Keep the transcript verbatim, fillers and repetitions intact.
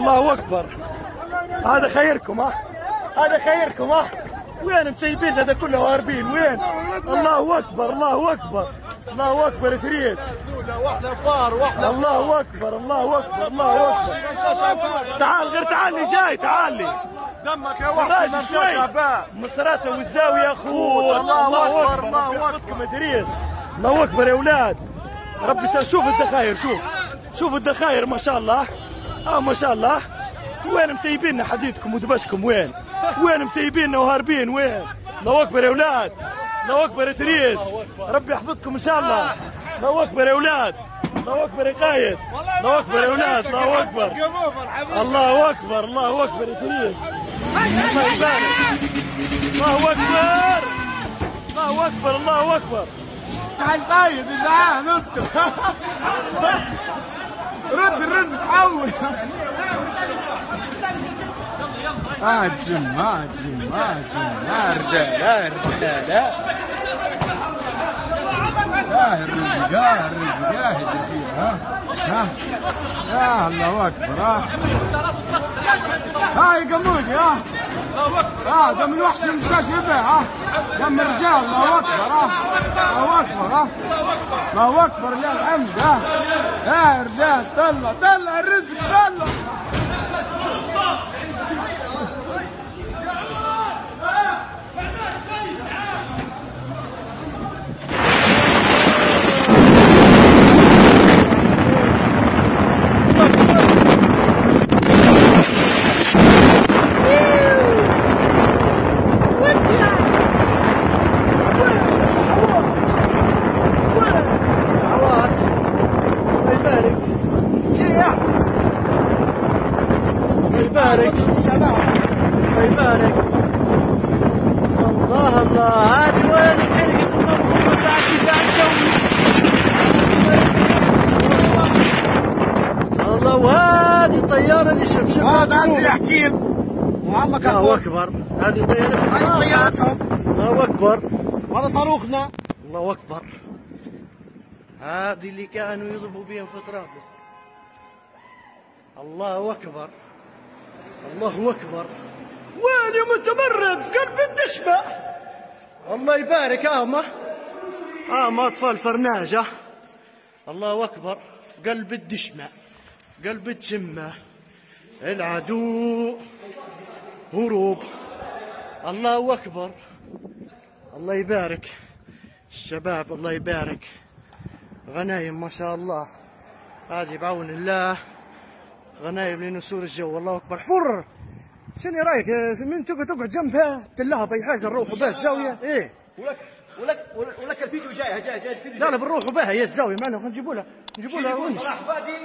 الله أكبر. هذا خيركم، ها؟ هذا خيركم، ها؟ وين مسيبين هذا كله هاربين؟ وين؟ الله أكبر، الله أكبر. الله أكبر يا تريس. الله أكبر، الله أكبر، الله أكبر. تعال، غير تعال لي، جاي، تعال لي. دمك يا وحش، راجل شوي. مصراته والزاوية يا أخوي. الله أكبر، الله أكبر. يا تريس. الله أكبر يا أولاد. ربي س-، شوف الدخاير، شوف. شوف الدخاير، ما شاء الله. آه، ما شاء الله. وين مسيبيننا حديدكم ودبشكم؟ وين؟ وين مسيبيننا وهاربين؟ وين؟ الله أكبر يا أولاد. الله أكبر يا تريس. ربي يحفظكم إن شاء الله. الله أكبر يا أولاد. الله أكبر يا قايد. الله أكبر يا أولاد. الله أكبر. الله أكبر، الله أكبر يا تريس. الله يبارك. الله أكبر. الله أكبر، الله أكبر. حاج طيب، مش عارف نسكت. رد الرزق أول. هاجم، هاجم، هاجم. يا رجال، يا رجال، لا. يا الرزق، يا الرزق، يا هدي فيها، ها؟ ها؟ يا الله أكبر، ها؟ هاي قمودي، ها؟ الله أكبر. آه، دم الوحش المستشفى به، ها؟ دم الرجال، الله أكبر، ها؟ الله أكبر، ها؟ الله أكبر، لله الحمد، ها؟ يا رجال، طلع، طلع الرزق، طلع. الله يبارك. جيع. الله يبارك. الله يبارك. الله، الله، هذه وين فرقة المنظومة تاع الدفاع الجوي؟ الله، وهذه الطيارة اللي شفشفها هذا عندي الحكيم. وعمك الله أكبر. هذه طيارة، هاي طيارتهم. الله أكبر. وهذا صاروخنا. الله أكبر. هذه اللي كانوا يضربوا بيهم في طرابلس. الله أكبر. الله أكبر. وين يا متمرد؟ في قلب الدشمة. الله يبارك، آه، ما. آه، ما أطفال فرناجة. الله أكبر. قلب الدشمة. قلب الجمة. العدو. هروب. الله أكبر. الله يبارك. الشباب، الله يبارك. غنايم ما شاء الله. هذه بعون الله. غنايم لنسور الجو. الله أكبر. حر. شنو رأيك؟ من تقعد، تقعد جنبها، تلها بأي حاجة، نروحوا بها الزاوية. إيه. ولك، ولك، ولك الفيديو جاي، جاي، جاي الفيديو لا، لا، جاي. بنروحوا بها هي الزاوية، معنا نجيبوا لها، نجيبوا لها ونس. صلاح بادي.